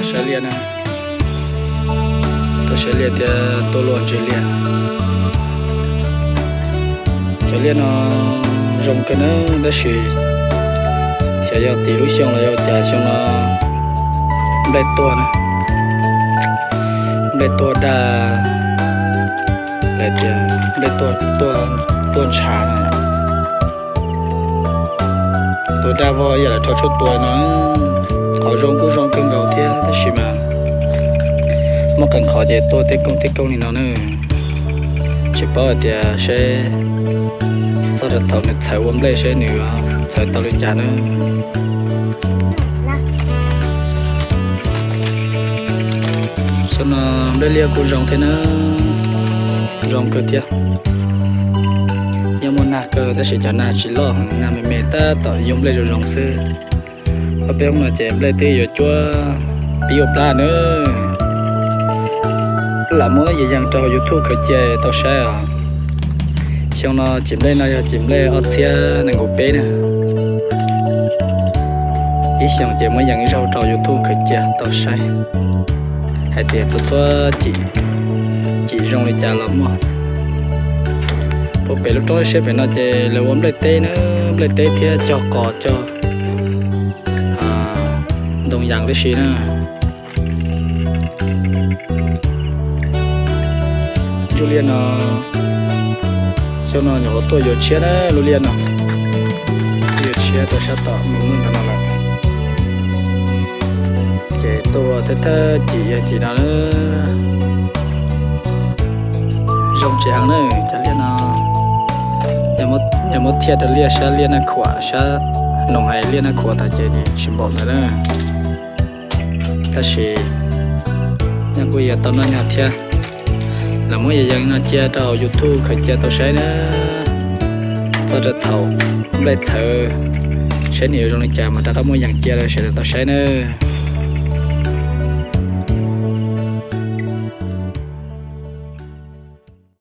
Saib liaj na, tuaj saib liaj thiab tuaj luaj ntsis liaj. Cov liaj no zoo kawg na, tab sis xyov yog tim lub xyoo los yog cas xyoo no nplej tuaj na, nplej tuaj daj, lawv tias nplej tuaj, tuaj ntshav na. Tua daj vog ib yam li rho tshuaj tua no. Qhov zoo kuj zoo kawg nkaus thiab tab sis mas muaj qee qhov ces tuaj tib kooj tib kooj li no na. Tsis paub hais tias seb txog rau thaum nws txhawv ua nplej seb nws txhawv tau li cas na. Xyoo no nplej liaj kuj zoo thiab na, zoo kawg thiab. Yeej muaj nag kawg tab sis cov nag tsis loj, nag me me tab tom yoo nplej zoo zoo xwb. Ob peb hnub no ces nplej twb yuav cuab pib ua plab na. Lam muab yees yees rau hauv YouTube khaws cia tau saib os. Xyoo no cim nplej no yog cim nplej ob txhiab nees nkaum peb na. Ib xyoos ces muab yees ib zaug rau YouTube khaws cia tau saib hais tias txhua txhua cim, cim zoo li cas los muaj. Puag pem lub roob siab pem no ces lawv ua nplej teb na, nplej teb thiab cog qos cog ntoo yas tib si na. Ntsuj liaj no, xyoo no nyuam qhuav tuaj yuav tshiab na, lub liaj no tuaj yuav tshiab rau sab tom mus ntawm no lawm. Ces tuaj thawj thawj cim yog cim no na. Zoo tsis heev na cov liaj no. Yog muab thiaj rau liaj sab liaj Naj Khuam, sab Noom Hais liaj Naj Khuam tas ces tsis npaum ntawd na. Tab sis nyob kuj yog tau noj nyob thiab. Lam muab yees yees no cia rau hauv YouTube khaws cia tau saib na. Txog rau thaum nplej txhawv seb nws yuav zoo li cas mas rov qab muab yees cia rau sawv daws tau saib na.